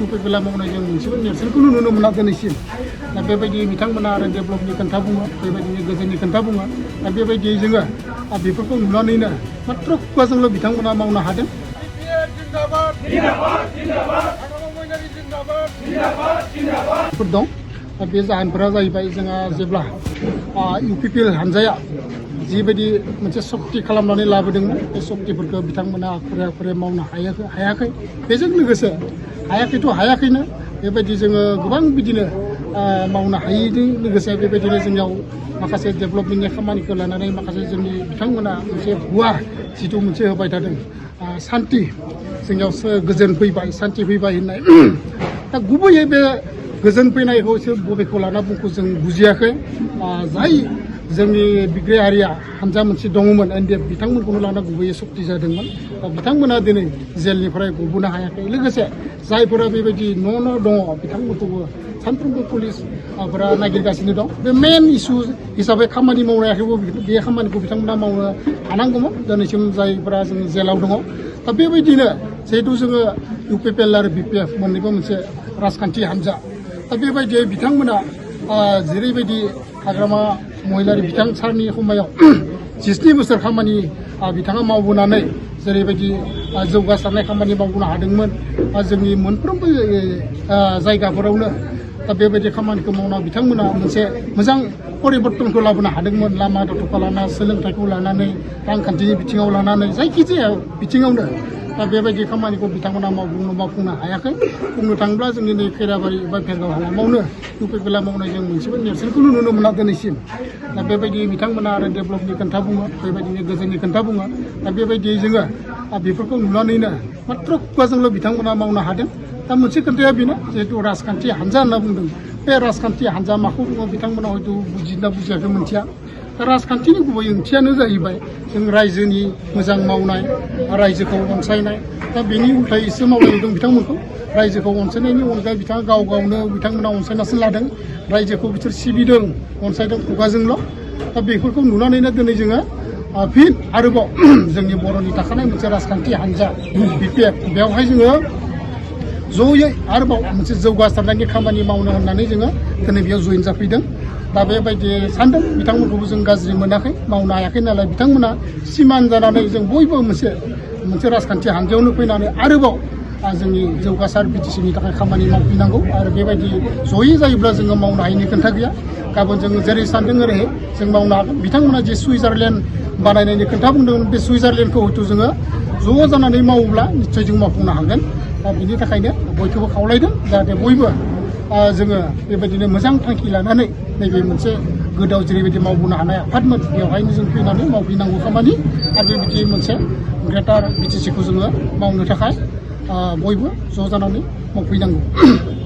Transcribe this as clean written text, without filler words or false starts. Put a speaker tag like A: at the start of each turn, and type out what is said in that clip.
A: UPPला मावनाय जों मोनसेबो नेरसोनखौनो नुनो मोना दिनैसिम दा बेबायदि बिथांमोना आरो डेभेलपनि खोथा बुङो बेबायदिनो गोजोननि खोथा बुङो दा बेबायदियै जोङो बेफोरखौ नुनानैनो मात्र खुगाजोंल' बिथांमोना मावनो हादों। दं बे जाहोनफोरा जाहैबाय जोंहा जेब्ला UPPL हानजाया जिबायदि मोनसे सक्ति खालामनानै लाबोदोंमोन बे सक्तिफोरखौ बिथांमोना आखुरै आखुरै मावनो हायाखै बेजों लोगोसे हायाखैनो बेबायदि जोङो गोबां बिदिनो मावनो हायैजों लोगोसे बेबायदिनो जोंनियाव माखासे डेभेलपमेन्टनि खामानिखौ लानानै माखासे जोंनि बिथांमोना मोनसे गुवार जिथु मोनसे होबाय थादों सान्थि जोंनियाव गोजोन फैबाय सान्थि फैबाय होननाय दा गुबैयै बे गोजोन फैनायखौसो बबेखौ लाना बुंखौ जों बुजियाखै जाय जोंनि बिग्रायारिया हानजा मोनसे दङमोन NDF बिथांमोनखौनो लाना गुबैयै सक्ति जादोंमोन बिथांमोना दिनै जेलनिफ्राय गबोनो हायाखै लोगोसे जायफोरा बेबायदि न' दङ बिथांमोनखौबो सानफ्रोमबो पुलिसफोरा नागिरगासिनो दं बे मेन इसु हिसाबै खामानि मावनायाखैबो बे खामानिखौ बिथांमोना मावनो हानांगौमोन दिनैसिम जायफोरा जों जेलाव दङ दा बेबायदिनो जिहेतु जोङो UPPL आरो BPF मोननैबो मोनसे राजखान्थि हानजा दा बेबायदियै बिथांमोना जेरैबायदि हाग्रामा महिलारि बिथां सारनि समायाव 17 बोसोर खामानि बिथाङा मावबोनानै जेरैबायदि जौगासारनाय खामानि मावबोनो हादोंमोन जोंनि मोनफ्रोमबो जायगाफोरावनो दा बेबायदि खामानिखौ मावना बिथांमोना मोनसे मोजां परिबर्तनखौ लाबोनो हादोंमोन लामा दथ'खौ लाना सोलोंथाइखौ लानानै रांखान्थिनि बिथिङाव लानानै जायखिजाया बिथिङावनो दा बेबायदि खामानिखौ बिथांमोना मावफुंनो हायाखै बुंनो थाङोब्ला जोंनि नै खैराबारि एबा भेरगाव हालामावनो UPPला मावनाय जों मोनसेबो नेरसोनखौनो नुनो मोना दिनैसिम दा बेबायदि बिथांमोना आरो डेभेलपनि खोथा बुङो बेबायदिनो गोजोननि खोथा बुङो दा बेबायदियै जोङो बेफोरखौ नुनानैनो मात्र खुगाजोंल' बिथांमोना मावनो हादों दा मोनसे खोथाया बेनो जिहेतु राजखान्थि हानजा होनना बुंदों बे राजखान्थि हानजा माखौ बुङो बिथांमोना हयथ' बुजिना बुजियाखै मोनथिया राजखान्थिनि गुबै ओंथियानो जाहैबाय जों रायजोनि मोजां मावनाय रायजोखौ अनसायनाय दा बेनि उल्थायैसो मावनाय नुदों बिथांमोनखौ रायजोखौ अनसायनायनि अनगायै बिथाङा गावनो बिथांमोना अनसायनासो लादों रायजोखौ बिसोर सिबिदों अनसायदों खुगाजोंल' दा बेफोरखौ नुनानैनो दिनै जोङो फिन आरोबाव जोंनि बर'नि थाखानाय मोनसे राजखान्थि हानजा BPF बेवहाय जोङो जयै आरोबाव मोनसे जौगासारनायनि खामानि मावनो होननानै जोङो दिनै बेयाव जयेन जाफैदों दा बेबायदि सानदों बिथांमोनखौबो जों गाज्रि मोनाखै मावनो हायाखै नालाय बिथांमोना सिमान जानानै जों बयबो मोनसे राजखान्थि हानजायावनो फैनानै आरोबाव जोंनि जौगासार BTCनि थाखाय खामानि मावफैनांगौ आरो बेबायदि जयै जायोब्ला जोङो मावनो हायैनि खोथा गैया गाबोन जों जेरै सानदों ओरै जों मावनो हागोन बिथांमोना जे सुइजारलेण्ड बानायनायनि खोथा बुंदोंमोन बे सुइजारलेण्डखौ हयथ' जोङो ज' जानानै मावोब्ला निस्सय जों मावफुंनो हागोन दा बिनि थाखायनो बयखौबो खावलायदों जाहाथे बयबो जोङो बेबायदिनो मोजां थांखि लानानै नैबे मोनसे गोदोआव जेरैबायदि मावबोनो हानाय आफादमोन बेवहायनो जों फैनानै मावफैनांगौ खामानि आरो बेबायदि मोनसे ग्रेटार BTCखौ जोङो मावनो थाखाय बयबो ज' जानानै मावफैनांगौ।